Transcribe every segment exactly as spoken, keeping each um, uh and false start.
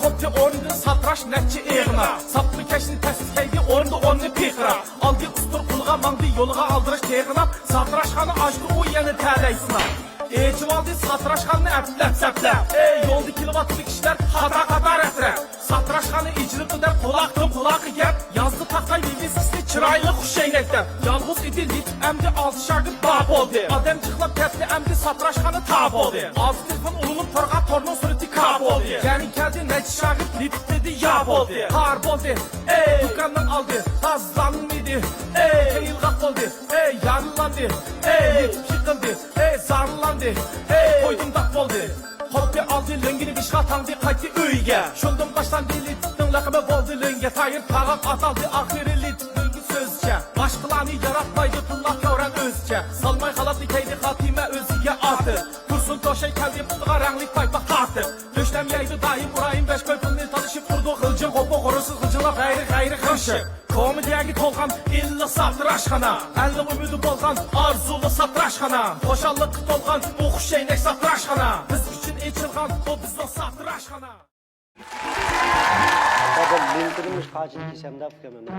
قوپتى ئورنىدىن ساتىراش نەچچە ئېغىناپ، ساپلا كەشنى تەستىكەيدى ئورنىدا ئورنىنى پىرقىراپ. ئالدى ئۇستۇر قۇلىغا ماڭدى يولىغا ئالدىراش تېغىناپ، ساتىراشخانا ئاچتى ئۇ يەنە تەلەي سىناپ. ئېچىۋالدى ساتىراشخانىنى ئەپلەپ سەپلەپ، ئەي يولدا كېلىۋاتىدۇ كىشىلەر قاتار قاتار رەت رەت. ساتىراشخانا ئېچىلىپتۇ دەپ قۇلاقتىن قۇلاققا گەپ، يازدى تاقاي ۋىۋىسكىسى چىرايلىق خۇشەينەك دەپ. يالغۇز ئىدى لېتىپ ئەمدى ئالتە شاگىرت بار بولدى. ئادەم جىقلاپ كەتتى ئەمدى ساتىراشخانا تار بولدى. ئازدىن تېلېفون ئۇرۇلۇپ تورغا، تورنىڭ سۈرئىتى كار بولدى. يەنە كەلدى نەچچە شاگىرت لېتىپ دېدى يا بولدى. تار بولدى، ئەي دۇكاننىڭ ئالدى تازىلانمىدى. ئەي قىيىلغاق بولدى، ئەي يارىلاندى، ئەي لېتىپ يىقىلدى، ئەي زارلاندى، ئەي قويدۇمداق بولدى. قوپتى ئالدى لۆڭگىنى بېشىغا تاڭدى قايتتى ئۆيىگە. شۇندىن باشلاندى لېتىپنىڭ لەقىمى بولدى لۆڭگە. تايىر تاغاق ئاتالدى ئاخىرى لېتىپ لۆڭگە سۆزىچە. باشقىلارنى ياراتمايدۇ تىللاپ كەۋرەن ئۆزىچە. سالماي خالاتنى كەيدى خاتىمە ئۆزىگە ئارتىپ. تۇرسۇن توشاي كەلدى پۇتىغا رەڭلىك پايپاق تارتىپ. دۆشلەم يەيدۇ دائىم ئىبراھىم بەش كوي پۇلنى تالىشىپ تۇرىدۇ غىلجىڭ غوپا غورۇسىز غىلجىڭلاپ غەيرىي غەيرىي خىڭشىپ. كومېدىيەگە تولغان ئىللىق ساتىراشخانا، ئەلنىڭ ئۈمىدى بولغان ئارزۇلۇق ساتىراشخانا، خۇشاللىققا تولغان بۇ خۇشەينەك ساتىراشخانا، بىز ئۈچۈن ئېچىلغان بۇ بىزنىڭ ساتىراشخانا. بابا، لېنتىنىمۇ قاچىدا كېسەمدە ئۇكام ئەمدى.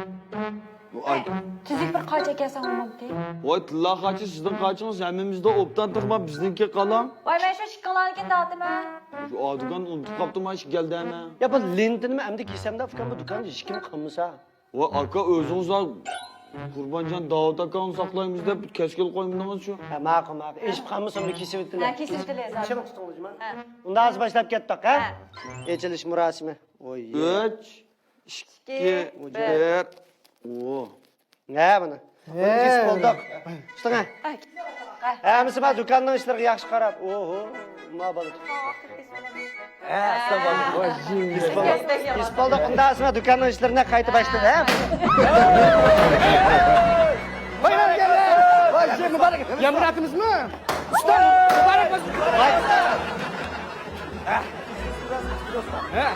ۋاي. تۈزۈك بىر قاچا ئەكەلسەڭ بولمامتى؟ ۋاي، تىللا قاچا، سىزنىڭ قاچىڭىز ھەممىمىزدە ئوبدان تۇرما، بىزنىڭكى قالاڭ. ۋاي، مەن شۇ ئىككىڭلارنىڭكىنى تارتىمەن. شۇ ئادىكان ئۇنتۇپ قاپتۇ، مانا ئىككى گەلدەمە. يا، بۇ لېنتىنىمۇ ئەمدى كېسەمدە ئۇكام، بۇ دۇكاندا ھېچكىم قالمىسا. ۋاي ئاكا، ئۆزىڭىزلا قۇربانجان داۋۇت ئاكاڭنى ساقلايمىز دەپ كەسكىل قويمىدىڭىز شۇ. ھە، ماقۇل، ماقۇل. ئېشىپ قالمىسۇن، بۇ كېسىۋېتىلە. ھە، كېسىۋېتىلە، زادى. چىڭ تۇتۇڭلار، جۇما. ھە. ئۇنداق ھازىر باشلاپ كەتتۇق، ھە؟ ھە. ئېچىلىش مۇراسىمى. ئوي. ئۈچ، ئىككى، ئىككى، بىر. بىر. ئو. ھە، مانا. ھە. بۇنى كېسىپ بولدۇق. تۇتۇڭ، ھە. ھە. ھەممىسى مانا دۇكاننىڭ ئىشلىرىغا ياخشى قاراپ. ئوھو، ما بالا. ھە، ئەسلى بولدى. كېسىپ بولدۇق. كېسىپ بولدۇق. ئۇنداق ئەسلى دۇكاننىڭ ئىشلىرىنى قايتا باشلىدى، ھە. بايرام كەلدى. ۋاي، مۇبارەك. يامغۇر ئاتىمىزمۇ؟ ئۇستا، مۇبارەك بولسۇن. ۋاي. ھە. ھە.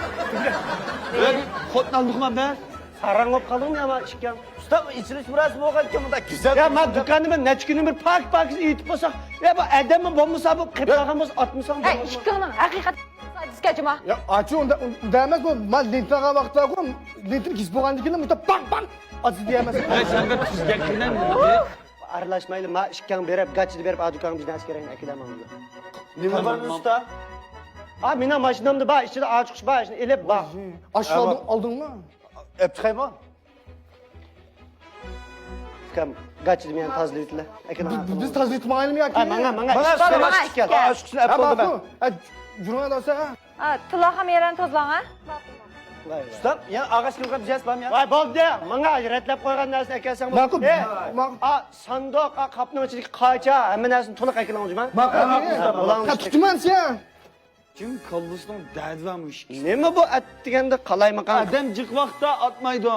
خوتۇن ئالدىغۇما بەر. ساراڭ بولۇپ قالدىڭمۇ يا، ما ئىككىڭ؟ ئۇستا، ئېچىلىش مۇراسىمى بولغانكەن، مۇنداق گۈزەل. يا، ما دۇكاننى مەن نەچچە كۈندىن بېرى پاك-پاكىز ئېيتىپ قويساق، يا، بۇ ئەدەممۇ بولمىسا، بۇ قېلىپ قالغان بولسا، ئاتمىساڭ. ھەي، بولمايدۇ. ئىككىڭنىڭ ھەقىقەت سادىسكەچما. يا، ئاچۇ، ئۇنداق، ئۇنداق ئەمەس، بۇ، ما لېنتىغا ۋاقىتتا، لېنتىنى كېسىپ بولغاندىن كېيىن، مۇنداق باڭ، باڭ ئاتىدۇ دېيەمەس. ھەي، سەن بىر تۈزگەك كېلەڭ. ئارىلاشمايلى، ما ئىككىڭ بېرىپ، گاچىدا بېرىپ، ئا دۇكانغا بىر نەرسە كېرەكنى ئەكېلەمەڭلار. نېمە بار ئۇستا؟ ھا، مېنىڭ ماشىنامدا بار، ئىچىدە ئاچقۇچ بار، شۇنى ئېلىپ بار. ئاچقۇچ ئالدىڭ، ئالدىڭمۇ؟ ئەپ چىقايمۇ؟ ئۇكام، گاچىدا مېنى تازىلىۋېتىلە. ئەكېلىڭ. بىز، بىز تازىلىتمايلىمۇ ياكى؟ ھا، ماڭا، ماڭا. ماڭا، ئىشتە، ماڭا، ماڭا، ئىشتە. ئىشتە. ئاچقۇچنى ئەپ بولدۇم مەن. ھە، يۈرۈڭ ئەداسە. ھا، تىللا خام يەرلەرنى تازىلاڭ، ھە؟ ئۇستا، يەنە ئاغاچ كىرگەن بىزەس بارمۇ يا؟ ۋاي، بولدى. ماڭا رەتلەپ قويغان نەرسىنى ئەكەلسەڭ بولدى. ماقۇل، ئە، ماقۇل. ئا، ساندۇق، ئا، قاپنىڭ ئىچىدىكى قاچا، ھەممە نەرسىنى تولۇق ئەكېلىڭ، جۇما. ماقۇل. ھە، بۇلاڭنى ھە، تۇتىمەن سەن. جىم كاللىسىنىڭ دەردى بار مۇشۇ ئىككىسى. نېمە بۇ ئەتىگەندە قالايمىقان؟ ئادەم جىق ۋاقىتتا ئاتمايدۇ.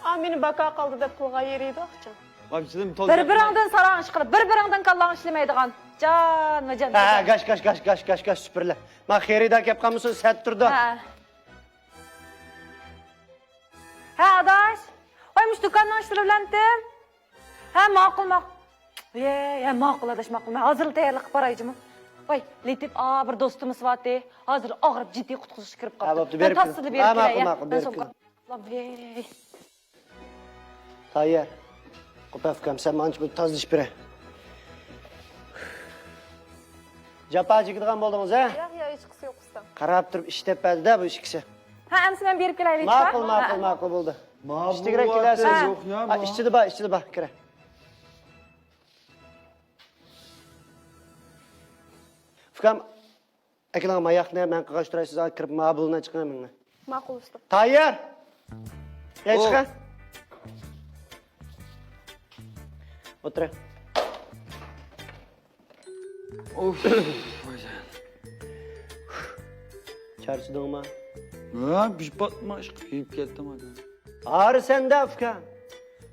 ئا، مېنى باكا قالدى دەپ قىلغان يېرى ئىدى ئاقچا. بىر بىرىڭدىن ساراڭ ئىش قىلىپ، بىر بىرىڭدىن كاللاڭ ئىشلىمەيدىغان. جان، جان، ھە، جان. گاش، گاش، گاش، سۈپۈرلە. ما خېرىدار كەپ قالمىسۇن، سەت تۇرىدۇ. ھە. ھە، ئاداش. ۋاي، مۇشۇ دۇكاننىڭ ئىشلىرى بىلەنتىم. ھە، ماقۇل، ماقۇل. ھە، ھە، ماقۇل، ئاداش، ماقۇل. مەن ھازىرلا تەييارلىق قىلىپ باراي جۇمۇ. ۋاي، لېتىپ، ئا، بىر دوستىمىز بارتى. ھازىر ئاغرىپ جىددىي قۇتقۇزۇشقا كىرىپ قاپتۇ. ھە، بوپتۇ، بېرىپ كېلىڭ. ھە، ماقۇل، ماقۇل، بېرىپ كېلىڭ. تاييار. قوپەف ئۇكام، سەن ماڭا بۇ تازىلىشىپ بېرە. جاپا چېكىدىغان بولدىڭىز، ھە؟ ياق، ياق، ھېچقىسى يوق، ئۇستا. قاراپ تۇرۇپ ئىش دەپ بەردى-دە بۇ ئىككىسى. ھە، ئەمىسە مەن بېرىپ كېلەيلى، ماقۇل، ماقۇل، ماقۇل، بولدى. ئىشتىكىرەك كېلەرسىز. ھە، ئىچىدە بار، ئىچىدە بار، كىرە. ئۇكام، ئەكېلىڭ ماياقنى، مەن قىغاشتۇراي، سىز كىرىپ ماۋۇ بۇلىنى چىقىڭ مېڭە. ماقۇل، ئۇستا. تاييار! يا، چىقە. ئولتۇر. ئوف، ۋايجان. چارچىدىڭما؟ ھە، بىر پاتما ئىشقىپ يېيىپ كەتتىم ئادەم. ھارىسەندە، ئۇكا.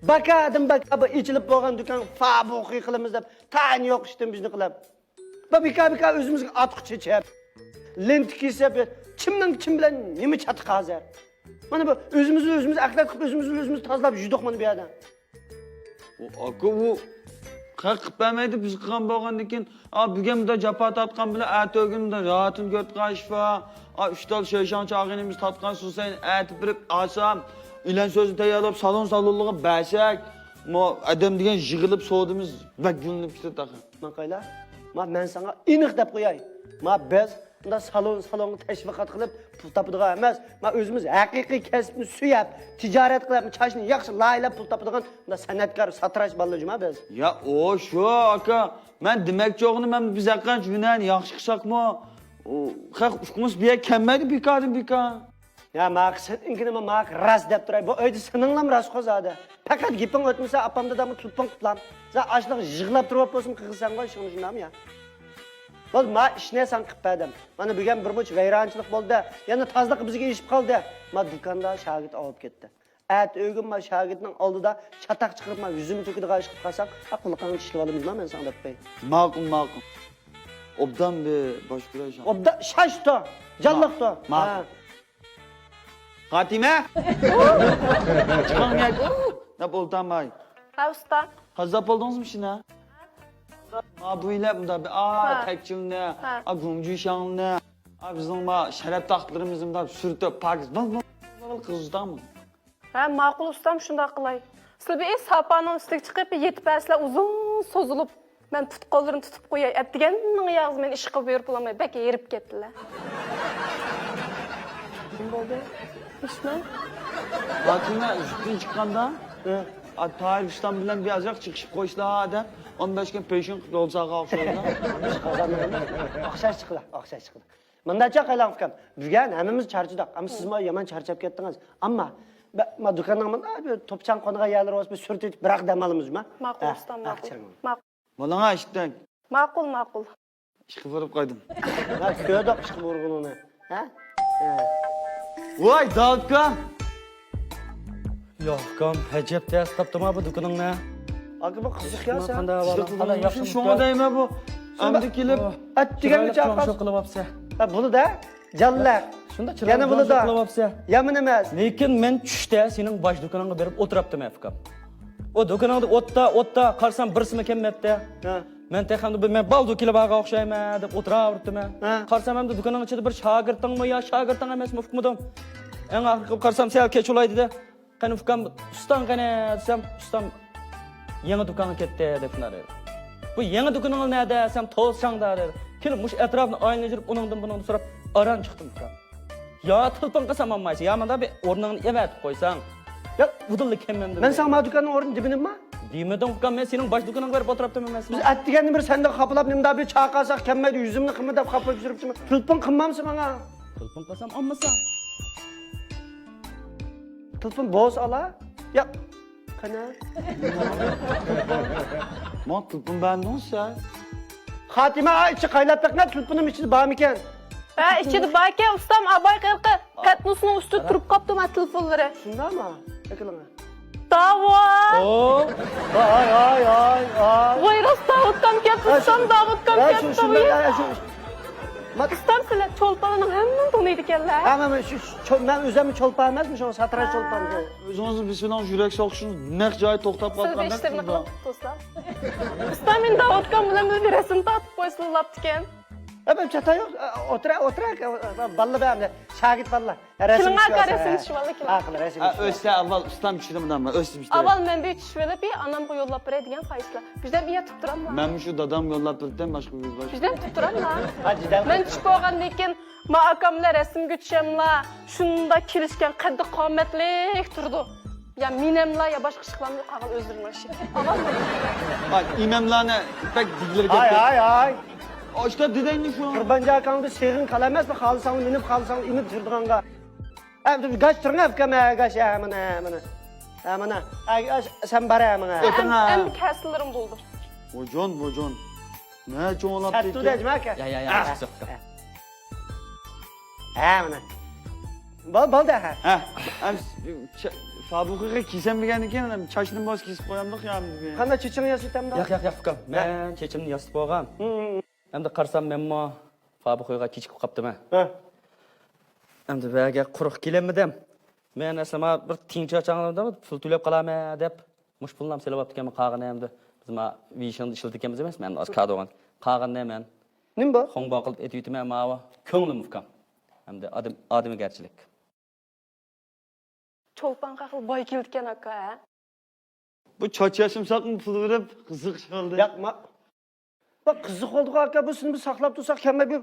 باكادىن باكا، بۇ ئېچىلىپ بولغان دۇكان فابۇخى قىلىمىز دەپ، تايىنى يوق ئىشتىن بىزنى قىلىپ. بۇ بىكار-بىكار ئۆزىمىزگە ئاتقۇ چېچىپ، لېنتە كېسىپ، كىمنىڭ كىم بىلەن نېمە چاتىقى ھازىر؟ مانا بۇ ئۆزىمىزنى ئۆزىمىز ئەخلەت قىلىپ، ئۆزىمىزنى ئۆزىمىز تازىلاپ يۈردۇق مانا بۇ يەردە. ئۇ ئاكا، ئۇ خەق قىلىپ بەرمەيدۇ، بىز قىلغان بولغاندىن كېيىن، ئا، بۈگۈن مۇنداق جاپا تارتقان بىلەن ئەتە ئۆگۈن مۇنداق راھىتىنى كۆرۈپ قالىشىپ، ئا، ئۈچ تال شېشاڭ چاغىنىمىز تارتقان سۇسەينى ئەتە بېرىپ ئالسام، ئېلان سۆزىنى تەييارلاپ، سالون سالونلىرىغا بەرسەك، مو ئادەم دېگەن يىغىلىپ سودىمىز بەك گۈللىنىپ كېتىدۇ تېخى. ماقايلا، ما مەن ساڭا ئېنىق دەپ قوياي. ما بىز ئۇنداق سالون سالونغا تەشۋىقات قىلىپ پۇل تاپىدىغان ئەمەس. ما ئۆزىمىز ھەقىقىي كەسىپنى سۆيەپ، تىجارەت قىلىپ، چاچنى ياخشى لايىھەلەپ پۇل تاپىدىغان ئۇنداق سەنئەتكار، ساتىراش بالىلار جۇما بىز. يا ئو شۇ ئاكا، مەن دېمەكچى بولغىنىم، مەن بىز ھەققانچە ھۈنەرنى ياخشى قىلساقمۇ، ئۇ خەق ئۇقمىسا بۇ يەرگە كەلمەيدۇ بىكاردىن بىكار. يا ماقا سەن ئىنكىنى ماقا راست دەپ تۇراي. بۇ ئۆيدە سېنىڭلام راستقۇ زادى. پەقەت گېپىڭ ئۆتمىسە ئاپام دادامغا تېلېفون قىلام. سەن ئاشلىق يىغلاپ تۇرۇپ بولسىمۇ قىلغىنىڭ شۇنى شۇنداقمۇ يا؟ بولدى، ما ئىشنى ساڭا قىلىپ بەردىم. مانا بۈگۈن بىر مۇنچە ۋەيرانچىلىق بولدى. يەنە تازىلىق بىزگە ئېشىپ قالدى. ما دۇكاندا شاگىرت ئاۋۇپ كەتتى. ئەتە ئۆگۈن ما شاگىرتنىڭ ئالدىدا چاتاق چىقىرىپ ما يۈزۈمنى تۆكىدىغان ئىش قىلىپ قالساڭ، ئا قۇلىقىڭنى چىشلىۋالىمىز ما مەن ساڭا دەپ قوي. ماقۇل، ماقۇل. ئوبدان بىر باش كۆرەي شۇ. ئوبدان شاشتۇ، جانلىقتۇ. ماقۇل. ھە. فاتىمە! چىقىڭ يەردىن. دەپ ئولتۇرماي. ھە، ئۇستا. ھازىر بولدىڭىزمۇ شۇنى؟ ما بۇ يىلى بۇندا بىر، ئا، ھە. تەكچىلنى، ھە. ئا، گۇڭجۇشاڭنى، ئا، بىزنىڭ ما شەرەپ تاختىلىرىمىزنى بۇنداق سۈرتۈپ، پاكىز، بىڭ، بىڭ، بىڭ قىلغۇزداڭمۇ؟ ھە، ماقۇل ئۇستام، شۇنداق قىلاي. سىلەر بىر ساپانىڭ ئۈستىگە چىقىپ، يېتىپ بەرسىلەر ئۇزۇن سوزۇلۇپ. مەن پۇت-قوللىرىنى تۇتۇپ قوياي، ئەتىگەننىڭ ئاياغىسى مېنى ئىشقا بۇيرۇپ بولالماي، بەك ھېرىپ كەتتىلە. نېمە بولدى؟ ھېچنېمە. فاتىمە ئۈستىدىن چىققاندا، ھە. ئا، تاھىر ئۇستام بىلەن بىر ئازراق چىقىشىپ قويسىلا دەپ، ئون بەش كۈن پېشىن قىلىپ يولساغا ئوخشايدۇ. ئوخشاش چىقىدۇ، ئوخشاش چىقىدۇ. مۇنداقچە قىلايلى ئۇكام، بۈگۈن ھەممىمىز چارچىدۇق، ئەمما سىزمۇ يامان چارچاپ كەتتىڭىز. ئەمما، بە-، ما دۇكاننىڭ مۇنداق بىر توپچاڭ قونغان يەرلىرى بولسا بىر سۈرتۈۋېتىپ بىراق دەم ئالىمىزما؟ ماقۇل، ھە، ئۇستام، ھە، ماقۇل. چىرىڭ. ماقۇل. بولۇڭا ئىشتەك. ماقۇل، ماقۇل. ئىشقا بېرىپ قايتىم. ھە، كۆردۇق ئىشقا بارغىنىڭنى. ھە؟ ھە. ۋاي، داۋۇتكا! يا ئۇكام، ئەجەب تەس تاپتىما بۇ دۇكىنىڭنى. ئاكا، بۇ قىزىق يا سەن. قانداق ئەھۋالىڭ؟ قانداق، ياخشىمۇ شۇڭا ئۇكام؟ دەيمەن بۇ. ئەمدى كېلىپ. ئەتىگەنگىچە چىرايلىق چوڭ قىلىۋاپسەن. ھە، بولىدۇ. جانلىق. شۇنداق يەنە چىرايلىق بولىدۇ. قىلىۋاپسەن. يامان ئەمەس. لېكىن مەن چۈشتە سېنىڭ باش دۇكىنىڭغا بېرىپ ئولتۇراپتىمەن ئۇكام. ئۇ دۇكىنىڭدا ئوتتا، ئوتتا، قارىسام بىرسىمۇ كەلمەپتۇ. ھە. مەن تېخى ئەمدى بىر مەن بالدۇر كېلىۋالغان ئوخشايمەن دەپ ئولتۇراۋېرىپتىمەن. ھە. قارىسام ئەمدى دۇكىنىڭ ئىچىدە بىر شاگىرتىڭمۇ يا شاگىرتىڭ ئەمەسمۇ ئۇقمىدىم. ئەڭ ئاخىرقى قارىسام سەل كەچ بولاي دېدى. قېنى ئۇكام، ئۇستاڭ قېنى دېسەم، ئۇستام يېڭى دۇكانغا كەتتى دەپ شۇنداق دېدى. بۇ يېڭى دۇكىنىڭىز نەدە دېسەم، توساڭدا دېدى. كېلىپ مۇشۇ ئەتراپنى ئايلىنىپ يۈرۈپ ئۇنىڭدىن بۇنىڭدىن سوراپ ئاران چىقتىم ئۇكام. يا تېلېفون قىلسام ئالمايسەن، يا ماڭا بىر ئورنۇڭنى ئەۋەتىپ قويساڭ. يا ئۇدۇللا كەلمەمدىم. مەن ساڭا ما دۇكاننىڭ ئورنىنى دېمىدىمما؟ دېمىدىڭ ئۇكام، مەن سېنىڭ باش دۇكىنىڭغا بېرىپ ئولتۇراپتىمەن مەن. بىز ئەتىگەندىن بېرى سەندىن خاپىلاپ، نېمىدا بىر چاقىرساق كەلمەيدۇ، يۈزۈمنى قىلما دەپ خاپىلاپ يۈرۈپتىمەن. تېلېفون قىلمامسەن ماڭا؟ تېلېفون قىلسام ئالمىساڭ. تېلېفون بولسا ئالا. ياق. قېنى؟ ماڭا تېلېفون بەرمىدىڭىز سىز. خاتىمە، ئا، ئىچى قايناپ بېقىڭە، تېلېفونۇم ئىچىدە بارمىكەن؟ ھە، ئىچىدە باركەن، ئۇستام، ئاباي قېرىقى پەتنۇسنىڭ ئۈستىدە تۇرۇپ قاپتۇ، مانا تېلېفونلىرى. شۇنداقمۇ؟ ئەكېلىڭە. داۋۇت! ئو! ئاي، ئاي، ئاي، ئاي. ۋاي، راست داۋۇتكام كەپتۇ، ئۇستام، داۋۇتكام كەپتۇ. شۇنداق، شۇ، ئۇستام، سىلەر چولپانلارنىڭ ھەممىنى تونۇيدىكەنلەر. ھە، مەن، مەن شۇ، شۇ، چول-، مەن ئۆزۈم چولپان ئەمەسمۇ، شۇڭا ساتىراش چولپان. ئۆزىڭىزنى بىلسىڭىز يۈرەك سوقۇشىڭىز نەق جايى توختاپ قالغان. ئۇستام، مېنى داۋۇتكام بىلەن بىر رەسىم تارتىپ قويسىلا بوپتىكەن. ھە، مەن چاتاق يوق. ئولتۇر، ئولتۇر، باللا بەرمە. شاگىرت باللا. رەسىم كېلىڭ ئاكا، چۈشۈۋالسا، رەسىم ھە. چۈشۈۋالدى، كېلىڭ. ھە، قىل، رەسىم ھە، چۈشۈۋالسا. ئۆتسە ئاۋۋال ئۇستام چۈشىدۇ مۇنداق، ئۆتسە بىز ئاۋۋال مەن بىر چۈشۈۋېلىپ، ئانامغا يوللاپ بېرەي دېگەن قايسىلار. بىردەم ياتىپ تۇراملا. مەنمۇ شۇ دادامغا يوللاپ بېرىپتىم، باشقا بىر، باشقا. بىردەم تۇرۇپ تۇراملا. ھە، جېدەل قىل. مەن چۈشۈپ بولغاندىن كېيىن، ما ئاكام بىلەن رەسىمگە چۈشەملا، شۇنداق كېلىشكەن قەددى قامەتلىك تۇرىدۇ. يا مېنىملا، يا باشقا ئىشقىلارمۇ قالغان ئۆزلىرىنىڭ ئىشى. ئاۋۋال مانا. ئاي، ئىماملارنى بەك دېگىلىرى ھاي، كەتتى. ھاي، ھاي. ئاشتا دېدەينى شۇ. قۇربانجان ئاكاڭدا سېغىن قالا ئەمەس، خالىساڭلا مېنىپ، خالىساڭلا ئېمىپ تۇرىدىغانغا. ئە، گاچ تۇرۇڭ ئۇكام، ئە، گاچ، ئە، مانا، ئە، مانا. ئە، مانا. ئە، ئە، سەن بار، ئە، مانا. ئۆتۈڭ، ئە. ئەمدى كەسىللىرىم بولدى. ۋوجون، ۋوجون. نە چوڭلاپ سەتتۇ كەتتى. دەجمە ئاكا. يا، يا، يا، ئە. ياخشى، ئۇكام. ئە. ھە، مانا. بول-، بولدى، ھە. ھە، ئەمس-، چا-، فابۇخىغا كىيسەم دېگەندىن كېيىن، چاچنى بولسا كېسىپ قويامدۇق يا، ئەمدى. قانداق چېچىڭ ياسىتامدۇ؟ ياق، ياق، ياق، ئۇكام. ھە. مەن چېچىمنى ياسىتىپ بولغان. ھىم. ئەمدى قارىسام، مەنمۇ فابۇخىغا كېچىكىپ قاپتىمەن. ھە. ئەمدى ۋەگە قۇرۇق كېلەلمىدىم. مەن ئەسلى مانا بىر تىڭ چاچاڭلاردا پۇل تۆلەپ قالامەن دەپ، مۇشۇ پۇلنى سېلىۋاپتىكەنمەن قاغىنى ئەمدى. بىز ما ۋېيشىڭدا ئىشلىتىدىكەنمىز ئەمەسمۇ، ئەمدى ئاز كادىغان. قالغىنىنى مەن نېمە بۇ؟ خۇڭباڭ قىلىپ ئېتىۋېتىمەن ماۋۇ. كۆڭلۈم ئۇكام. ئەمدى ئادەم، ئادىمىگەرچىلىك. چولپان قاقىل باي كېلىدىكەن ئاكا، ھە؟ بۇ چاچ ياسىمىساقمۇ پۇل بېرىپ قىزىق ئىش قىلدى. ياق، ما-، بۇ قىزىق بولدىغۇ ئاكا، بۇ سېنى بىز ساقلاپ تۇرساق كەلمەي بىر،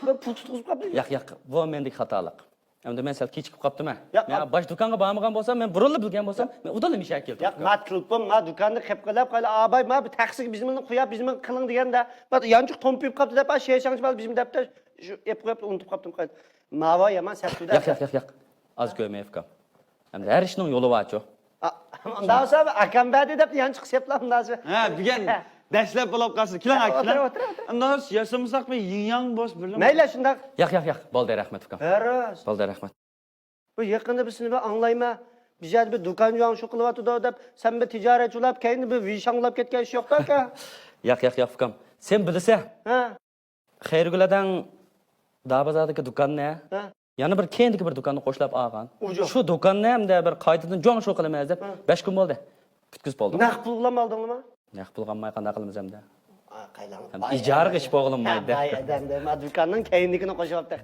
بىر پۇل تۇتقۇزۇپ قاپتۇ. ياق، ياق، بۇ مەندىكى خاتالىق. ئەمدى مەن سەل كېچىكىپ قاپتىمەن. ياق، مەن باش دۇكانغا بارمىغان بولسام، مەن بۇرۇنلا بىلگەن بولسام، مەن ئۇدۇللا مىشەگە كېلىپ ياق، ما تېلېفون، ما دۇكاننى قېپ قىلىپ قايلا، ئاباي، ما بىر تەخسىگە بىزمىنى قويۇپ، بىزمىنى قىلىڭ دېگەندە، ما يانچۇق تومپىيىپ قاپتۇ دەپ، شېشەڭچى بالا بىزمە دەپتە، شۇ ئېپ قويۇپ ئۇنتۇپ قاپتىم قايلا. ماۋۇ يامان سەت ياق، ياق، ياق، ياق. ئاز كۆرمەي ئۇكام. ئەمدى ھەر ئىشنىڭ يولى بارچۇ. ئا، ئۇنداق بولسا ئاكام بەردى دەپ يانچۇق سېپلا ئۇنداق بولسا. ھە، بۈگۈن دەسلەپ بولۇپ قالسا، كېلىڭ، ھە، كېلىڭ. ئولتۇر، ئولتۇر، ئولتۇر. ئۇنداق بولسا ياسىمىساق بىر يىڭياڭ بولسا بىرلا. مەيلى، شۇنداق. ياق، ياق، ياق. بولدى، رەھمەت ئۇكام. ھە، راست. بولدى، رەھمەت. بۇ يېقىندا بىر سېنى بىر ئاڭلايمەن. بىر يەردە بىر دۇكان جۇاڭشۇ قىلىۋاتىدۇ دەپ، سەن بىر تىجارەتچى بولۇپ، كەينىدىن بىر ۋېيشاڭلاپ كەتكەن ئىش يوقتا ئاكا. ياق، ياق، ياق، ئۇكام. سەن بىلىسەن. ھە. خەيرىگۈل ئاداڭ دابازاردىكى دۇكاننى، ھە، يەنە بىر كەينىدىكى بىر دۇكاننى قوشلاپ ئالغان. ئۇجۇ. شۇ دۇكاننى ئەمدى بىر قايتىدىن جۇاڭشۇ قىلىمىز دەپ، ھە، بەش كۈن بولدى. پۈتكۈزۈپ بولدۇق. نەق پۇل بىلەن ئالدىڭلىما؟ نەق پۇل ئالماي قانداق قىلىمىز ئەمدى؟ ھە، قايلاڭ. ئەمدى ئىجارىگە ئىش بولغىلىمايدۇ. ھە، باي ئادەمدە، ما دۇكاننىڭ كەينىدىكىنى قوشۇۋاپتىق.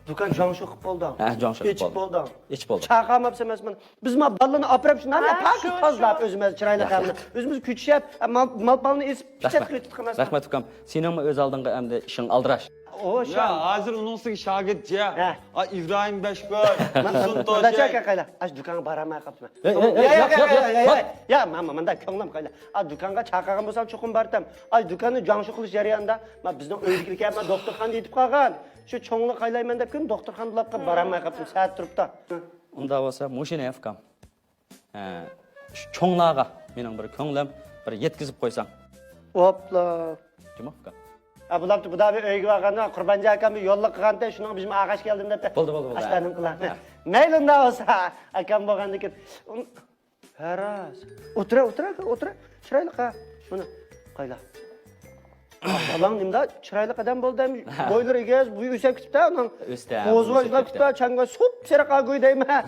دۇكان جۇاڭشۇ قىلىپ بولدۇڭ. ھە، جۇاڭشۇ قىلىپ ئېچىپ بولدۇم. ئېچىپ بولدۇم. چاقىرماپسەن ئەمەسمۇ. بىز ما بالىلارنى ئاپىرىپ شۇنداق ھە، پاكىز شۇ، تازىلاپ شۇ. ئۆزىمىز چىرايلىق ھەممىنى. ئۆزىمىز كۈچىشىپ، مال، مال-پالنى ئېسىپ، پىچەت قىلىۋېتىپتۇق ئەمەسمۇ. رەھمەت ئۇكام. سېنىڭمۇ ئۆز ئالدىڭغا ئەمدى ئىشىڭ ئالدىراش. ئوشۇ. يا، ھازىر ئۇنىڭ ئۈستىگە شاگىرت جىيە. ھە. ئا، ئىبراھىم بەشكۆر، تۇرسۇن توجاي. قايلا. ئاشۇ دۇكانغا بارالماي قاپتىمەن. ياق، ياق، ياق، ياق، ياق. يا، ماما، مانا كۆڭلۈم قايلا. ئا، دۇكانغا چاقىرغان بولساڭ چوقۇم بارتەم. ئا، دۇكاننى جۇاڭشۇ قىلىش جەريانىدا، ما بىزنىڭ ئۆيدىكىلەر ما دوختۇرخانىدا يېتىپ قالغان. شۇ چوڭلۇق قايلايمەن دەپ كۈن دوختۇرخانىدا بولۇپقا بارالماي قاپتىم، سەت تۇرۇپتا. ئۇنداق بولسا، مۇشۇنى ئۇكام. ھە، شۇ چوڭلارغا مېنىڭ بىر كۆڭلۈم، بىر يەتكۈزۈپ قويساڭ. ئوپلا. جۇمۇ ئۇكام. ھە، بۇلار بۇدا بىر ئۆيگە بارغاندا، قۇربانجان ئاكام بىر يوللۇق قىلغانتى، شۇنىڭغا بىزمۇ ئاغاش كەلدىم دەپتۇ. بولدى، بولدى، بولدى. ئاشۇ ئادەم قىلار. ھە. مەيلى، ئۇنداق بولسا، ئاكام بولغاندىكىن. ھە، راست. ئولتۇرە، ئولتۇرە، ئولتۇرە. چىرايلىق ھە. مانا، قايلا. بالاڭ نېمىدا چىرايلىق ئادەم بولدى ھەم. بويلىرى ئېگىز، بويى ئۆسۈپ كېتىپتۇ، ئاناڭ. ئۆستى ھە، قوزغىلاپ كېتىپتۇ، چاڭگا سوپ سېرىق ئاگۇي دەيمەن.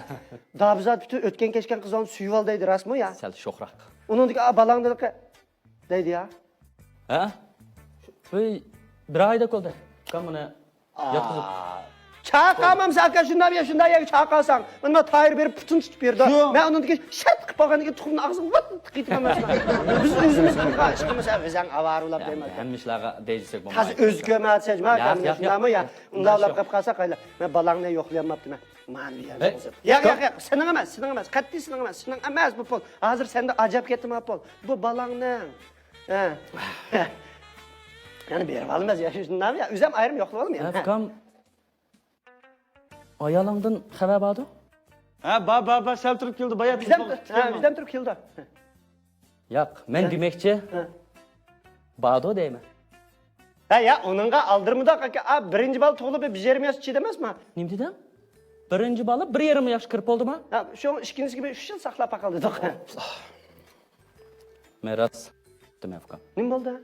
دابىزات پۈتۈن ئۆتكەن كەچكەن قىزلارنى سۆيۈۋالدى دەيدۇ، راستمۇ يا؟ سەل شوخراق. ئۇنىڭدىكى، ئا، بالاڭ دېدىكى دەيدۇ يا. ھە؟ بىر، بىر ئايدەك بولدى. ئۇكام، مانا ياتقۇزۇپ. چاقامامسەن ئاكا، شۇنداق يا، شۇنداق يەرگە چاقالساڭ. مانا تايىر بېرىپ پۇتىنى تۇتۇپ بېرىدۇ. مەن ئۇنىڭدىكى شەرت قىلىپ قالغاندىن كېيىن تۇخۇمنى ئاغزىغا ۋىت قىيتىمەن مەن. بىز ئۆزىمىز قىلغان ئىشقىمىز، ھە، ئۆزەڭ ئاۋارە بولۇپ دەيمەن. ھەممە ئىشلارغا دەيجىسەك بولمايدۇ. تازا ئۆزى كۆرمەيۋاتىسەن، ياق، ياق، شۇنداقمۇ يا؟ ئۇنداق ياق، قىلىپ قالسا قايلا. مەن بالاڭنى يوقلىيالماپتىمەن. مانا بۇ يەردە. ياق، ياق، ياق، سېنىڭ ئەمەس، سېنىڭ ئەمەس، قەتئىي سېنىڭ ئەمەس، سېنىڭ ئەمەس بۇ پۇل. ھازىر سەندە ئاجاب كەتتىما پۇل. بۇ بالاڭنىڭ. ھە. يەنە بېرىپ ئالىمىز يا، شۇنداقمۇ يا؟ ئۆزۈم ئايرىم يوقلاپ ئالىمەن يەنە. ئۇكام، ئايالىڭدىن خەۋەر باردۇ؟ ھە، بار، بار، بار، سەل تۇرۇپ كېلىدۇ، بايا بىزدەن، ھە، بىزدەن تۇرۇپ كېلىدۇ. ياق، مەن دېمەكچى، باردۇ دەيمەن. ھە، يا، ئۇنىڭغا ئالدىرىمىدۇق ئاكا، ئا، بىرىنچى بالا تۇغۇلۇپ بىر يېرىم ياش چىدىمەسما؟ نېمە دېدىڭ؟ بىرىنچى بالا بىر يېرىم ياش كىرىپ بولدىما؟ ھە، شۇ ئىككىنچىسىگە بىر ئۈچ يىل ساقلاپ باقالدۇق. مەن راست دېمەن ئۇكام. نېمە بولدى؟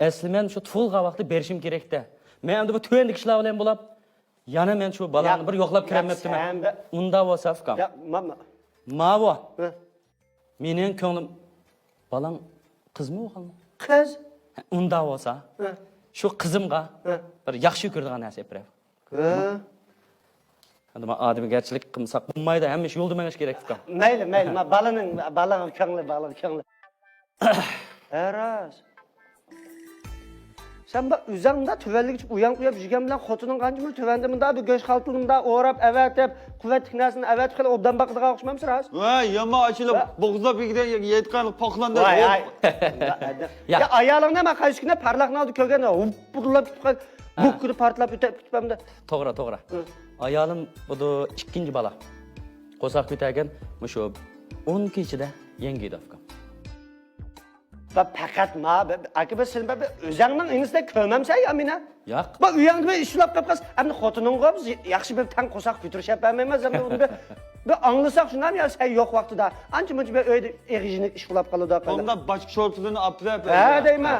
ئەسلى مەن شۇ تۇغۇلغان ۋاقتى بېرىشىم كېرەكتى. مەن ئەمدى بۇ تۆۋەندىكى ئىشلار بىلەن بولاپ، يەنە مەن شۇ بالاڭنى بىر يوقلاپ كىرەلمەپتىمەن. ئۇنداق بولسا ئۇكام. ياق، ماما. ماۋۇ. ھە. مېنىڭ كۆڭلۈم، بالاڭ قىزمۇ ئوغۇلمۇ؟ قىز. ھە، ئۇنداق بولسا، ھە، شۇ قىزىمغا، ھە، بىر ياخشى كۆرىدىغان نەرسە ئېلىپ بېرەي. ھە. ئەمدى مانا ئادەمگەرچىلىك قىلمىساق بولمايدۇ، ھەممە ئىش يولدا مېڭىش كېرەك ئۇكام. مەيلى، مەيلى، ما بالىنىڭ، بالىنىڭ كۆڭلى، بالىنىڭ كۆڭلى. ھە، راست. سەن بۇ ئۆزۈڭ مۇنداق تۆۋەنلىگۈچە ئۇيان قويۇپ يۈرگەن بىلەن خوتۇنۇڭ قانچە مۇنداق تۆۋەندە مۇنداق بىر گۆش خالتىنى مۇنداق ئوراپ ئەۋەتىپ، قۇۋۋەتلىك نەرسىنى ئەۋەتىپ خېلى ئوبدان باقىدىغان ئوخشىمامسىز راست؟ ۋاي، يامان ئاچىلىپ ۋە بوغۇزلاپ يېگۈدەك يەيدىغان پاقلاندەك. ۋاي، ۋاي. يا، يا ئايالىڭنى مەن قايسى كۈنى پارلاقنىڭ ئالدىدا كۆرگەن، ھۇپپۇرلاپ كېتىپ قال-، بۇ كۈنى پارتلاپ ئۆتۈپ كېتىپ ئەمدى. توغرا، توغرا. ھە. ئايالىم بۇدۇ ئىككىنچى بالا. قورساق كۆتەرگەن مۇشۇ ئون كۈن ئىچىدە يەڭگىيدۇ ئۇكام. بە پەقەت ما، بە، بە، ئاكا، بە سېنى بە، بە ئۆزەڭنىڭ ئىنىسىدەك كۆرمەمسەن يا مېنى؟ ياق. بە ئۆيەڭدە بىر ئىشلاپ قاپ قالسا، ئەمدى خوتۇنۇڭغا بىز ياخشى بىر تەڭ قورساق كۆتۈرۈشەپ بەرمەيمىز، ئەمدى ئۇنى بىر، بىر ئاڭلىساق شۇنداقمۇ يا سەن يوق ۋاقتىدا؟ ئانچە مۇنچە بىر ئۆيدە ئېغىر يېنىك ئىش بولاپ قالىدۇ. ئۇنداق باچكا شورپىلىرىنى ئاپىرىپ. ھە، دەيمەن.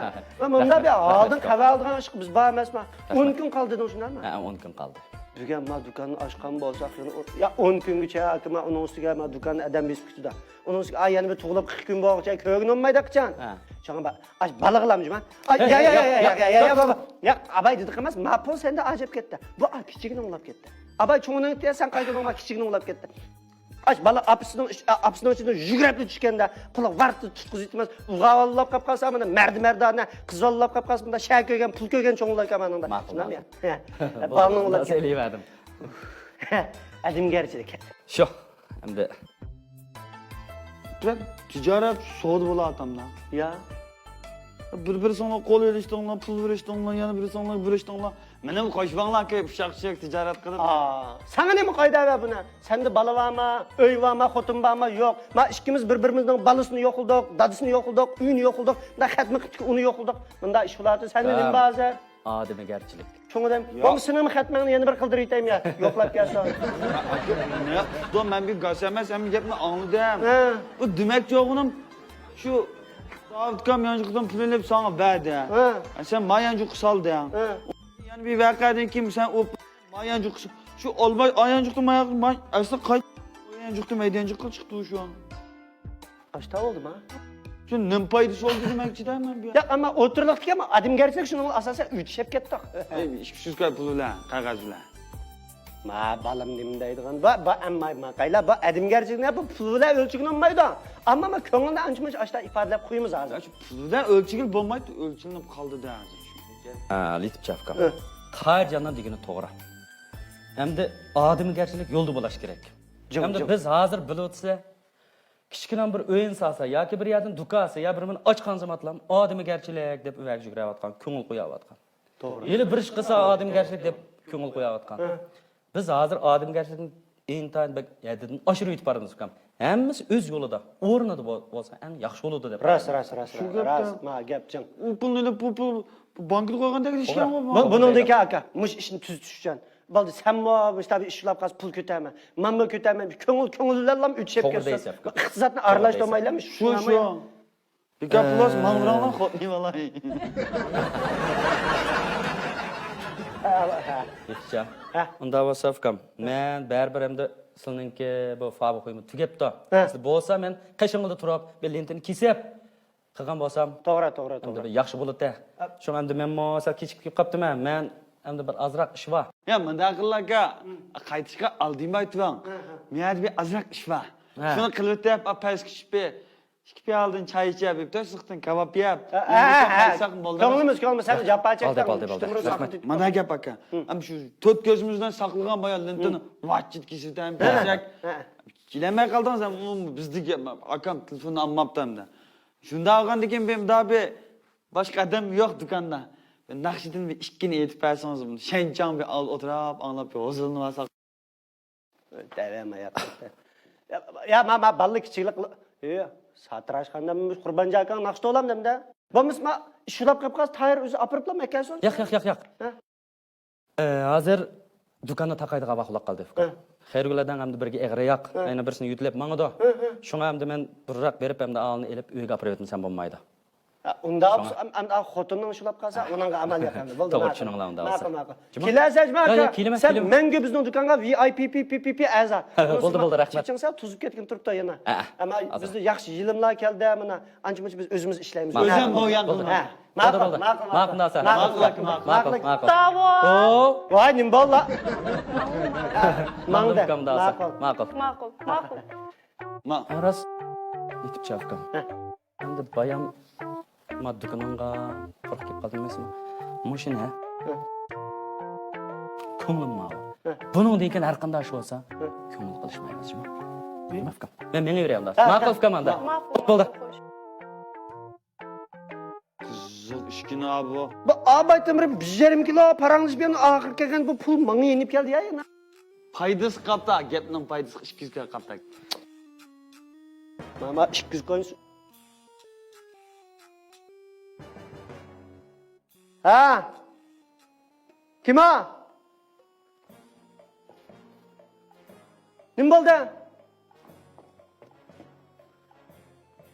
مۇنداق بىر ھالدىن خەۋەر ئالىدىغان ئىشقا بىز بار ئەمەسما. ئون كۈن قالدى دېدىڭ شۇنداقمۇ؟ ھە، ئون كۈن قالدى. بۈگۈن ما دۇكاننى ئاچقان بولساق، يەنە ئو-، يا ئون كۈنگىچە، ئاكا، ما ئۇنىڭ ئۈستىگە ما دۇكاننى ئادەم بېسىپ كېتىدۇ. ئۇنىڭ ئۈستىگە، ئا، يەنە بىر تۇغۇلۇپ قىرىق كۈن بولغۇچە كۆرگىلى بولمايدۇ قاچان. ھە. شۇڭا با-، ئاش بالىغىلام جۇما. ئاي، ھە، يا، يا، ھە، يا، يا، ھە، يا، يا، ھە، يا، بابا. يا، ئاباي دېدىق ئەمەس، ما پۇل سەندە ئاجىپ كەتتى. بۇ، ئا، كىچىكىنى ئوڭلاپ كەتتى. ئاباي چوڭىنىڭ، سەن قايسىنى ئوڭلاپ، كىچىكىنى ئوڭلاپ كەتتى. ئاش بالا ئاپىسىنىڭ ئىش-، ئاپىسىنىڭ ئىچىدىن يۈگۈرۈپ چۈشكەندە، قۇلى ۋارتى تۇتقۇزۇۋېتىمىز. ئۇلغا بالىلاپ قاپ قالسا، مانا مەردى مەردانە، قىز بالىلاپ قاپ قالسا، مۇندا شەھەر كۆرگەن، پۇل كۆرگەن چوڭلار ئىكەن مانىڭدا. ماقۇل، شۇنداقمۇ يا؟ ماقۇل. ھە. بولدى، بالىنىڭ بولدى، ئوڭلاپ كەتتى. سېلىۋەردىم. ئادەمگەرچىلىك. شۇ، ئەمدى. تىجارەت سودا بولۇۋاتامدا. يا. بىر-بىرسىڭلار قول ئېلىشتىڭلار، پۇل بېرىشتىڭلار، يەنە بىرسىڭلار بېرىشتىڭلار. مېنىمۇ قوشۇپ ئاڭلار، ئۇششاق-چۈششەك تىجارەت قىلىپ. ئا، ساڭا نېمە قايدۇ بۇنى؟ سەندە بالا بارمۇ، ئۆي بارمۇ، خوتۇن بارمۇ؟ يوق. ما ئىككىمىز بىر-بىرىمىزنىڭ بالىسىنى يوقلىدۇق، دادىسىنى يوقلىدۇق، ئۆيىنى يوقلىدۇق. مۇنداق خەتمە قىپتىكى ئۇنى يوقلىدۇق. مۇنداق ئىش بولۇۋاتىدۇ. سەندە نېمە بار ھازىر؟ ئادىمىگەرچىلىك. چوڭىدىم. ياق. بولمىسا سېنىڭمۇ خەتمەڭنى يەنە بىر قىلدۇرۇۋېتەيمۇ يا؟ يوقلاپ كەلسۇن. نېمە قىپتۇ؟ مەن بىر گاس ئەمەس، ھەممە گەپنى ئاڭلىدىم. ھە. بۇ دېمەكچى بولغىنىم شۇ داۋۇت ئاكام يانچۇقىدىن پۇل ئېلىپ ساڭا بەردى. ھە. سەن ما يانچۇققا سالدىڭ. ھە. يەنە بىر ۋەقەدىن كېيىن سەن ئۇ ما يانچۇققا، شۇ ئالماي، ئا يانچۇقتا ما، ما، ئەسلى قايت، ئا يانچۇقتا مەيدە يانچۇققا چىقتى شۇ. ئاشتا بولدىما؟ شۇ نېمە پايدىسى بولدى دېمەكچىدە مەن بۇ يەردە. ياق، ئەمما ئوتتۇرىلىقتىكى ئەمما ئادەمگەرچىلىك شۇنىڭغا ئاساسەن ئۆتۈشۈپ كەتتۇق. ئەي، ئىككى يۈز كوي پۇل بىلەن، قەغەز بىلەن. ما بالام نېمە دەيدىغان؟ با، با، ئەمما ما قايلا، با ئادەمگەرچىلىكنى بۇ پۇل بىلەن ئۆلچىگىلى بولمايدۇ. ئەمما ما كۆڭلۈلدە ئانچە-مۇنچە ئاشتا ئىپادىلەپ قويىمىز ھازىر. شۇ پۇل بىلەن ئۆلچىگىلى بولمايدۇ، ئۆلچىلىنىپ قالدى-دە ھازىر شۇ. ھە، لېتىپچى ئاكام. ھە. قاھىرجاننىڭ دېگىنى توغرا. ئەمدى ئادەمگەرچىلىك يولدا بولۇش كېرەك. جىڭ، ئەمدى جىڭ. بىز ھازىر بىلىۋاتىسىلەر. كىچىككىنە بىر ئۆينى سالسا ياكى بىر يەردىن دۇكان ئالسا يا بىر مانا ئاچقان زامانلام ئادىمىگەرچىلىك دەپ ئۆۋەگە يۈگۈرۈۋاتقان، كۆڭۈل قويۇۋاتقان. توغرا. ھېلى بىر ئىش قىلسا ئادىمىگەرچىلىك دەپ كۆڭۈل قويۇۋاتقان. ھە. بىز ھازىر ئادىمىگەرچىلىكنى ئىنتايىن بەك ھەددىدىن ئاشۇرۇۋېتىپ بارىمىز ئۇكام. ھەممىسى ئۆز يولىدا، ئورنىدا بول-، بولسا ئەڭ ياخشى بولىدۇ دەپ راست، قارايمەن. راست، راست، شۇ راست، گەپتە. راست. ما گەپ جىڭ. ئۇ پۇلنى ئېلىپ بۇ پۇل بانكىدا قويغاندەك توغرا. ئىشلەڭ بۇ، بۇنىڭدىن كېيىن ئاكا، مۇشۇ ئىشنى تۈزىتىش ئۈچۈن. بولدى، سەنمۇ مۇشۇنداق بىر ئىش ئۇلاپ قالسا پۇل كۆتەرمە. مەنمۇ كۆتەرمەن. كۆڭۈل، كۆڭۈل بىلەنلا ئۆتۈشۈپ توغرا كەتسۇن. دەيسەن. ئىقتىسادنى توغرا ئارىلاشتۇرمايلا دەيسەن. شۇ، شۇ. بىكار پۇل ئالسا ماڭا بېرىڭلار، خوتۇن بالا. ھە، ھە. يېتىشچا. ھە. ئۇنداق بولسا ئۇكام، مەن بەرىبىر ئەمدى سىلىنىڭكى بۇ فابىخويمۇ تۈگەپتۇ. ھە. ئەسلى بولسا مەن قېشىڭلاردا تۇرۇپ بىر لېنتىنى كېسىپ قىلغان بولسام، توغرا، توغرا، ئەمدى توغرا. بىر ياخشى بولاتتى. ئەپ. شۇڭا ئەمدى مەنمۇ سەل كېچىكىپ كېلىپ قاپتىمەن. مەن ئەمدى بىر ئازراق ئىش بار. يا، مۇنداق قىلىڭ ئاكا. ھە. قايتىشقا ئالدىماي تۇرۇڭ. ھە، ھە. مۇ يەردە بىر ئازراق ئىش بار. ھە. شۇنى قىلىۋېتىپ، پەسكە چۈشۈپ، ئىككى پىيالىدىن چاي ئىچىپ، بىر تۆت سىرتتىن كاۋاپ يەپ، ھە، ھە، ھە. قايتساق بولدى. كۆڭلىمىز، كۆڭلىمىز، سەن جاپا چەكتىڭ. بولدى، بولدى، بولدى. رەھمەت. مانا گەپ ئاكا. ھە. ئەمدى شۇ تۆت كۆزىمىز بىلەن ساقلىغان بايا لېنتىنى ھە. ۋاچچىت كېسىۋېتەيمىز ھە. دېسەك. ھە. كېلەلمەي قالدىڭىز، ئەمدى بىزدىكى ئاكام تېلېفوننى ئالماپتۇ ئەمدى. شۇنداق بولغاندىكىن بىر مۇنداق بىر باشقا ئادەم يوق دۇكاندا. بىر ناخشىدىن بىر ئىككىنى ئېيتىپ بەرسىڭىز، شەنچاڭ بىر ئال-، ئولتۇرۇپ ئاڭلاپ بىر ھۇزۇرلىنىۋالساق. دەۋەرمە، يا. يا، يا، ما، ما، بالىلار كىچىكلىك قىل-، ئى، ساتىراشخانىدا قۇربانجان ئاكاڭ ناخشا توۋلام دەمدە. بولمىسا، ما، ئىش ئۇلاپ قېلىپ قالسا، تاھىر ئۆزى ئاپىرىپلا ئەكەلسۇن. ياق، ياق، ياق، ياق. ھە؟ ئى، ھازىر دۇكاندا تاقايدىغان ۋاقىت بولۇپ قالدى، ئۇكام. ھە. خەيرىگۈل ھەدەڭ ئەمدى بىرگە ئېغىرراق، ھە. يەنە بىرسىنى يۆتىلىپ ماڭىدۇ. ھە، ھە. شۇڭا ئەمدى مەن بۇرراق بېرىپ، ئەمدى ئالنى ئېلىپ ئۆيگە ئاپىرىۋېتىمسەن بولمايدۇ. ھە، ئۇنداق شۇڭا. بولسا، ئەم-، ئەمدى خوتۇننىڭ شۇلاپ قالسا، ھە. ئۇنىڭغا ئامال يوق ئەمدى. بولدى، توغرا، ماقۇل. چۈشىنىڭلار ئۇنداق بولسا. ماقۇل، ماقۇل. جۇمۇ؟ كېلەرسەن، جۇمۇ يا، يا، ئاكا. كېلىمەن، سەن كېلىمەن. مەڭگۈ بىزنىڭ دۇكانغا ۋى ئاي پى، پى، پى، پى، پى ئەزا. ھە، ھە، بولدى، بولدى، رەھمەت. چېچىڭ سەل توزۇپ كەتكىنى تۇرۇپتۇ يەنە. ھە، ھە. ئەمما ئازا. بىزدە ياخشى يىلىملار كەلدى، مانا. ئانچە-مۇنچە بىز ئۆزىمىز ئىشلەيمىز. ماقۇل. ئۆزۈم بولغان بولدى، بولدى. ھە، ماقۇل، بولدى، بولدى. ماقۇل، ماقۇل. ماقۇل، ماقۇل، ماقۇل. ماقۇل. ۋاي، نېمە بولدى؟ ماڭدى. ماقۇل، ماقۇل. ماقۇل، ماقۇل. ما. راست ئېيتىپچۇ ئۇكام. ھە. ئەمدى بايام ما دۇكىنىڭغا قورقۇپ كېلىپ قالدىم ئەمەسمۇ؟ مۇشۇنى ھە. ھە. كۆڭلۈم ماۋۇ. ھە. بۇنىڭدىن كېيىن ھەر قانداق ئىش بولسا، ھە. كۆڭۈل قىلىشمايمىز جۇمۇ. نېمە ئۇكام؟ مەن مېڭىۋېرەي ئەمدى. ھە. ماقۇل ئۇكام ئەمدى. ماقۇل. بولدى. قىزىل ئۈسكۈنە بۇ. بۇ ئاباي تۆمۈر بىر يېرىم كىلو پاراڭلىشىپ يەنە ئاخىرى كەلگەن بۇ پۇل ماڭا يېنىپ كەلدى يا يەنە. پايدىسى قاپتا، گەپنىڭ پايدىسى ئىككى يۈز كوي قاپتا. ماما ئىككى يۈز كوي. ھە؟ كىم ئۇ؟ نېمە بولدى؟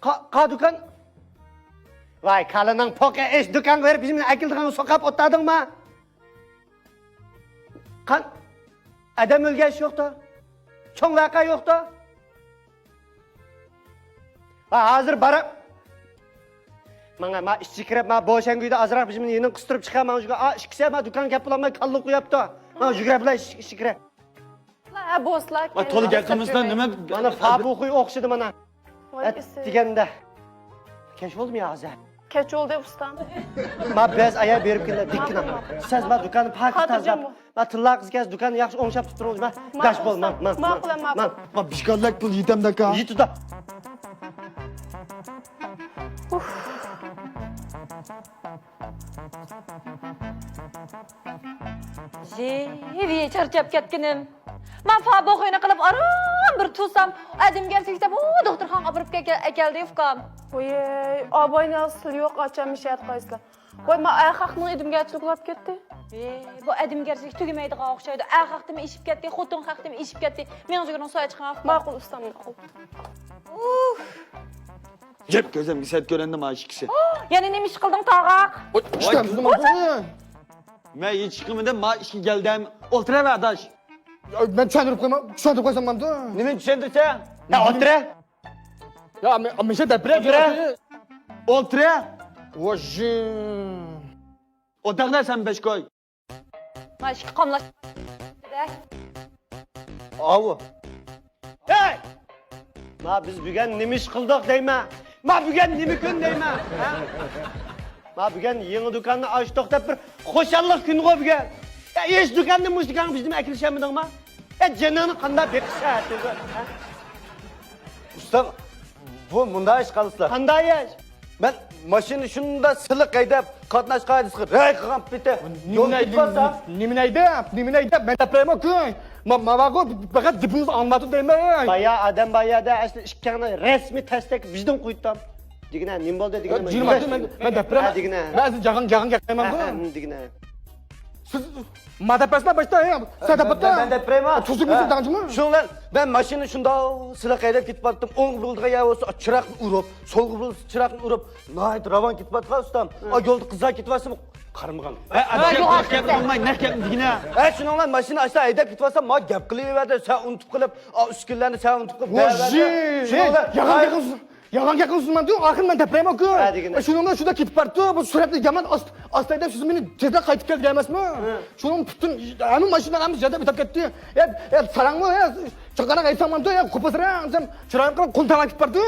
قا-، قا دۇكان؟ ۋاي، كالىنىڭ پوقى ئىش، دۇكانغا بېرىپ بىزنى ئەكېلىدىغان سوقاپ ئولتۇردۇڭما؟ قان-، ئادەم ئۆلگەن ئىش يوقتا. چوڭ ۋەقە يوقتا. ھا، ھازىر باراپ. ماڭا، ما ئىچى كىرىپ، ما بوشەنگە ئۆيدە ئازراق بىزنى يېنىڭ قىستۇرۇپ چىقار، ماڭا شۇ، ئا، ئىككىسى ما دۇكان كەپ بولالماي كاللا قويۇپتۇ. ماڭا يۈگۈرۈپ بىلەن ئىچى كىرە. ھە، بوسلا. ما تولا گەپ قىلمىسىلا، نېمە؟ مانا فابۇخۇي ئوخشىدى مانا. ۋاي، ئەت ئىسى. دېگەندە. كەچ بولدىمۇ يا ھازىر؟ كەچ بولدى، ئۇستام. ما بەز ئايا بېرىپ كېلە، دىككىنە. ماقۇل، ماقۇل. سىز ما دۇكاننى پاكىز تازىلاپ، ما تىللا قىز كەلسە دۇكاننى ياخشى ئوڭشاپ تۇرۇڭ، ما. داش بول، ما، ما، ما. ماقۇل، ماقۇل. ما بىشكاللەك پۇل يېتەمدەكا. يېتىدۇ. ژىۋى چارچاپ كەتكىنىم. مەن فابوخۇينى قىلىپ ئاران بىر تۇرسام، ئادەمگەرچىلىك دەپ ئۇ دوختۇرخانىغا ئاپىرىپ كەكە-، ئەكەلدى ئۇكام. ۋوي، ئاباينى سىلى يوق ئاچام مىشەت قايسىلا. ۋوي، ما ئەخەقنىڭ ئادەمگەرچىلىكى بولاپ كەتتى. ۋوي، بۇ ئادەمگەرچىلىك تۈگىمەيدىغان ئوخشايدۇ. ئەخەقتىمۇ ئېشىپ كەتتى، خوتۇن خەقتىمۇ ئېشىپ كەتتى. مېنىڭ جىگىرىم سۇ ئىچقان. ماقۇل ئۇستام، ماقۇل. ئۇھ. جىپ كۆزۈمگە سەت كۆرۈندى ما ئىككىسى. يەنە نېمە ئىش قىلدىڭ تاغاق؟ ئىشتان تۇتۇلمامدۇ؟ مەن ھېچ ئىش قىلمىدىم، ما ئىككى گەلدەم. ئولتۇرۇۋەر ئاداش. يا، مەن چۈشەندۈرۈپ قويما، چۈشەندۈرۈپ قويسام بولامدۇ؟ نېمىنى چۈشەندۈرسەڭ؟ ھە، ئولتۇرە. يا، مەن، مەن شۇ دەپ بېرەي. ئولتۇرە. ئولتۇرە. ۋاژىم. ئوتاقدا سەن بەش قوي. ما ئىككى قاملاش. ئاۋۇ. ھەي! ما بىز بۈگۈن نېمە ئىش قىلدۇق دەيمەن؟ ما بۈگۈن نېمە كۈن دەيمەن؟ ھە؟ ما بۈگۈن يېڭى دۇكاننى ئاچتۇق دەپ بىر خۇشاللىق كۈنىغۇ بۈگۈن. يا، ھېچ دۇكاندىن مۇشۇ دۇكانغا بىزنى ئەكېلىشەلمىدىڭما؟ يا، جېنىڭنى قانداق بېقىشى ئەتىگۈن؟ ھە؟ ئۇستا، بۇ مۇنداق ئىش قىلىسىلەر. قانداق ئىش؟ مەن ماشىنا شۇنداق سىلىق ھەيدەپ، قاتناش قائىدىسىغا رەھەي قىلغان پېتى يول كېتىپ بارسام. نېمىنى ھەيدەپ، نېمىنى ھەيدەپ؟ مەن دەپ بېرەيمۇ كۈن. ما، ماۋاغۇ پەقەت گېپىمىزنى ئاڭلىماپتۇ دەيمەن. بايا ئادەم بار يەردە ئەسلى ئىككىڭنى رەسمىي تەستەك ۋىجدان قويۇپتام. دېگىنە، نېمە بولدى دېگىنە؟ جىنىم ئاتتى، مەن، مەن دەپ بېرەمەن. ھە، دېگىنە. مەن ئەسلى جاغان، جاغان گەپ قىلمايمەنغۇ. ھە، ھە، دېگىنە. سىز ما دەپ بەرسىلە باشتا، ھە، سەن دەپ بەرسىلە. مەن، مەن دەپ بېرەيمۇ؟ تۈزۈك بولسۇن داڭجىمۇ. شۇنىڭ بىلەن مەن ماشىنىنى شۇنداق سىلىق ھەيدەپ كېتىپ باراتتىم. ئوڭغا بۇرۇلىدىغان يەر بولسا چىراغنى ئۇرۇپ، سولغا بۇرۇلسا چىراغنى ئۇرۇپ، ناھايىتى راۋان كېتىپ باراتقان ئۇستام. ئا، يولدا قىزلار كېتىۋاتسىمۇ قارىمىغان. ھە، ئادەم يوق، گەپ قىلماي، نەق گەپنى دېگىنە. ھە، شۇنىڭ بىلەن ماشىنا ئاشتا ھەيدەپ كېتىۋاتسام، ما گەپ قىلىۋەردى، سەن ئۇنتۇپ قېلىپ، ئا، ئۈسكۈنىلەرنى سەن ئۇنتۇپ قېلىپ. ۋوژى! شۇنىڭ بىلەن ياغان گەپ قىلسۇن. ياغان گەپ قىلسۇن، مەن دېدىم، ئاخىرى مەن دەپ بېرەيمۇ ئۇكا. ھە، دېگىنە. شۇنىڭ بىلەن شۇنداق كېتىپ باراتتى، بۇ سۈرئەتنى يامان ئاست-، ئاستا ھەيدەپ، سىز مېنى تېزلا قايتىپ كەل دېگەنمەسمۇ؟ ھە. شۇنىڭ پۈتۈن ھەممە ماشىنىلار ھەممە يەردە ئۆتۈپ كەتتى. يا، يا، ساراڭمۇ، يا، چاقاناق ئېيتساڭ بولامدۇ، يا، قوپۇسراق دېسەم، چىرايىم قاراپ قول تەڭلەپ كېتىپ باراتتى.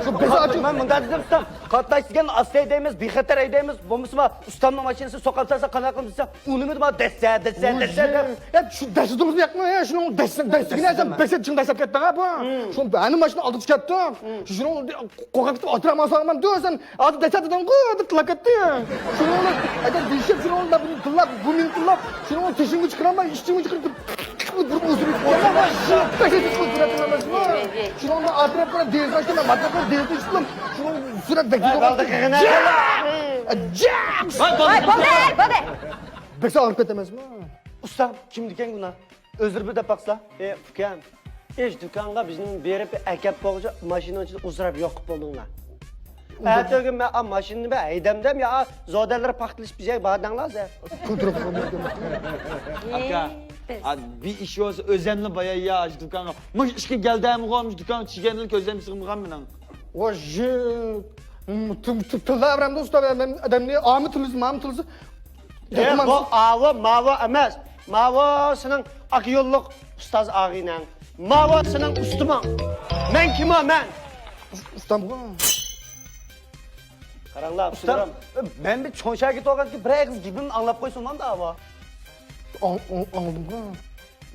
شۇ بەزى ئاچىق. مەن مۇنداق دېدىم، ئۇستام، قاتناش دېگەن ئاستا ھەيدەيمىز، بىخەتەر ھەيدەيمىز، بولمىسا ئۇستامنىڭ ماشىنىسى سوقۇپ تاشلىسا قانداق قىلىمىز دېسەم، ئۇنىمىدى ما دەسسە، دەسسە، دەسسە دەپ. يا، شۇ دەسسە تۇرمىسا ياقمۇ، يا، شۇنىڭ دەسسە، دەسسىگىنى سەن بەسەت چىڭ دەسسەپ كەتتىڭ ھە بۇ. شۇ ھەممە ماشىنا ئالدىغا چىقىپ كەتتى. شۇنىڭ قورقۇپ كېتىپ ئاتراپ ماڭساڭ دېسەم، ھازىر دەسسە دېدىڭغۇ دەپ تىللاپ كەتتى. شۇنىڭ ئەگەر دېيىشىپ، شۇنىڭ بۇنى تىللاپ، بۇ مېنى تىللاپ، شۇنىڭ تېشىمغا چىقىرالماي، ئىچىمگە چىقىرىپ، بۇرۇن ئۇزىرىپ كەتتى. شۇنىڭ ئاتراپ بىر دېيىش باشلىدىم، ئاتراپ بىر دېيىش باشلىدىم. شۇنىڭ سۈرەت بەك. ۋاي، بولدى، قىغىنا. جاكس! ۋاي، بولدى، بولدى. بەك ساغلىق كېتەمەسمۇ؟ ئۇستا، كىمدىكەن گۇناھ؟ ئۆزلىرى بىر دەپ باقسا. ئى، ئۇكام، ئىش دۇكانغا بىزنى بېرىپ ئەكەپ بولغۇچە ماشىنىنىڭ ئىچىدە ئۇزراپ يوقاپ بولدۇڭلار. ئەتىگۈن مەن ئا ماشىنىنى بىر ھەيدەمدىم يا، زودەنلەر پاختىلىشىپ بىزگە باردىڭلار سەن. كونترول قىلمىدىم. ئاكا، بىز. ئا، بىر ئىش بولسا ئۆزەملا باياي يا، ئاشۇ دۇكانغا. مۇش ئىشقا گەلدەمغۇ، مۇش دۇكانغا چىگەنلا كۆزەم سىغمىغان مېنىڭ. ۋاژ، تىللاۋېرەمدۇ ئۇستا، مەن ئادەمنى ئامۇ تىللىسا، مامۇ تىللىسا. ئە، بۇ ئاۋۇ، ماۋۇ ئەمەس. ماۋۇ سېنىڭ ئاكا يوللۇق ئۇستاز ئاغىنەڭ. ماۋۇ سېنىڭ ئۇستىمىڭ. مەن كىمۇ، مەن؟ ئۇستامغۇ. قاراڭلار، ئۇستام، ئۇستام. مەن بىر چوڭ شاگىرت بولغاندىكىن بىر ئېغىز گېپىمنى ئاڭلاپ قويسۇن، مانداۋۇ. ئاڭ-، ئاڭ-، ئاڭلىدىڭغۇ؟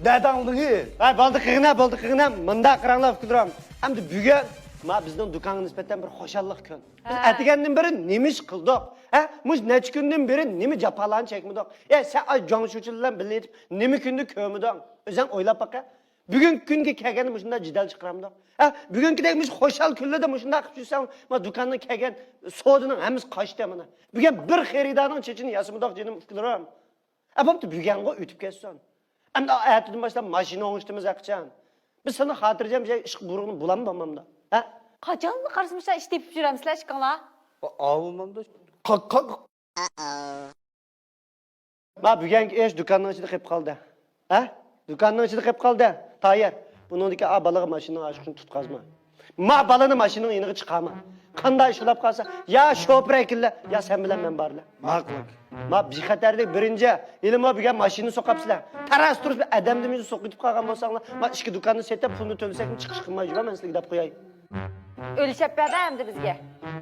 نەدە ئاڭلىدىڭ؟ ۋاي، بولدى قىغىنە، بولدى قىغىنە، مۇنداق قاراڭلار ئۇكىلىرىم. ئەمدى بۈگۈن ما بىزنىڭ دۇكانغا نىسبەتەن بىر خۇشاللىق كۈن. بىز ھە. ئەتىگەندىن بېرى نېمە ئىش قىلدۇق؟ ھە؟ مۇشۇ نەچچە كۈندىن بېرى نېمە جاپالارنى چەكمىدۇق؟ يا سەن ئاي جاڭشۇچىلار بىلەن بىللە يېتىپ نېمە كۈندە كۆرمىدىڭ؟ ئۆزۈڭ ئويلاپ باقە. بۈگۈنكى كۈنگە كەلگەندە مۇشۇنداق جېدەل چىقىرامدۇق؟ ھە؟ بۈگۈنكىدەك مۇشۇ خۇشال كۈنلەردە مۇشۇنداق قىلىپ يۈرسەڭ، ما دۇكاننىڭ كەلگەن سودىنىڭ ھەممىسى قاچتى مانا. بۈگۈن بىر خېرىدارنىڭ چېچىنى ياسىمىدۇق جېنىم ئۇكىلىرىم. ئە، بوپتۇ، بۈگۈنغۇ ئۆتۈپ كەتسۇن. ئەمدى ئەتىدىن باشلاپ ماشىنا ئوڭشىتىمىز ھەقىچان. بىز سېنىڭ خاتىرجەم بىر ئىشقا بۇيرۇغىنى بولامدۇ، بولمامدۇ؟ ھە؟ قاچانلا قارىسا مۇشۇ ئىش تېپىپ يۈرەمسىلەر ئىككىڭلار؟ ئاۋۇ بولمامدۇ؟ قا-، قا-، ما بۈگۈنكى ئىش دۇكاننىڭ ئىچىدە قېلىپ قالدى. ھە؟ دۇكاننىڭ ئىچىدە قېلىپ قالدى. تايەر، بۇنىڭدىكى ئا بالىغا ماشىنىنىڭ ئاشۇقىنى تۇتقازما. ما بالىنى ماشىنىنىڭ يېنىغا چىقارما. قانداق ئىش بولاپ قالسا، يا شوپۇر ئەكىللە، يا سەن بىلەن مەن بارلا. ماقۇل. ما بىخەتەرلىك بىرىنچى، ھېلىمۇ بۈگۈن ماشىنا سوقاپسىلەر. تەرەس تۇرۇپ بىر ئادەمدىن يۈز سوقۇپ كېتىپ قالغان بولساڭلار، ما ئىككى دۇكاننى سېتىپ پۇلنى تۆلىسەكمۇ چىقىش قىلماي يۈرمەن، مەن سىلەرگە دەپ قوياي. ئۆلچەپ بەردە ئەمدى بىزگە.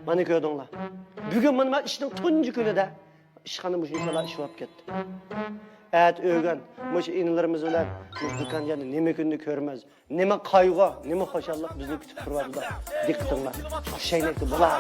مانا كۆردۈڭلار. بۈگۈن مانا ما ئىشنىڭ تۇنجى كۈنىدە ئىشخانا مۇشۇنچىلا ئىش بولۇپ كەتتى. ئەتە ئۆگەن مۇشۇ ئىنىلىرىمىز بىلەن مۇشۇ دۇكان يەنە نېمە كۈننى كۆرىمىز، نېمە قايغۇ، نېمە خۇشاللىق بىزنى كۈتۈپ تۇرۇۋاتىدۇ. دىققىتىڭلار، خۇشەينەكتە بولا.